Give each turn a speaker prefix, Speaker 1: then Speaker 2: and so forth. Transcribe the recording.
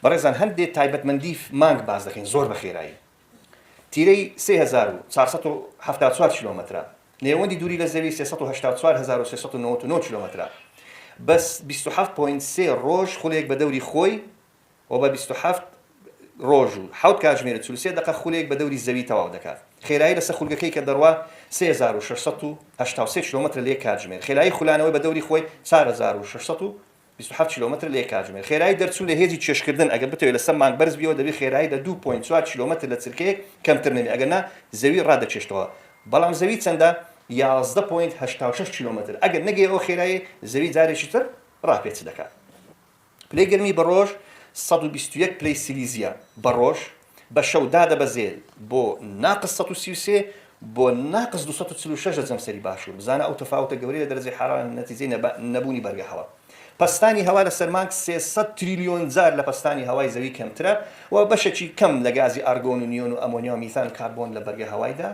Speaker 1: بەڕێزان هەندێ تایبەتمەندی مانگ باس دەکەین زۆر بە خێرایی. تیرەی 3474 کیلۆمەترە. نێوەندی دووری لە زەوی 384399 کیلۆمەترە. بە 27.3 ڕۆژ خولێک بە دەوری خۆی و بە 27 ڕۆژ و حەوت کاتژمێر و 43 دەقە خولێک بە دەوری زەوی تەواو دەکات. خێرایی لەسەر خولگەکەی کە دەڕوا 3683 کیلۆمەترە لە یەک کاتژمێر. خێرایی خولانەوەی بە دەوری خۆی 4627 کیلۆمەتر لە یەک کاتژمێر. خێرایی دەرچوون لە هێزی کێشکردن ئەگەر بتەوێت لەسەر مانگ بەرز بیەوە دەبێت خێرایی لە دوو point چوار کیلۆمەتر لە چرکەیەک کەمتر نەبێت ئەگەر نا زەوی ڕادەکێشتەوە بەڵام زەوی چەندە؟ 11.86 کیلۆمەتر ئەگەر نەگەیە ئەو خێرایی زەوی جارێکی تر ڕاپێچ دەکات. پلەی گەرمی بە ڕۆژ 121 پلەی سیلیزیە بە ڕۆژ، بە شەو دادەبەزێ بۆ ناقس 133 بۆ ناقس 246 لە جەمسەری باشوور. بزانە ئەو تەفاوتە گەورەی لە دەرەجەی حەرارە نەتیجەی نەبوونی بەرگە هەوا. پەستانی هەوا لە سەر مانگ 300 تریلیۆن جار لە پەستانی هەوای زەوی کەمترە و بەشێکی کەم لە گازی ئارگۆن و نیۆن و ئەمۆنیا و میثان و کاربۆن لە بەرگە هەوایدا.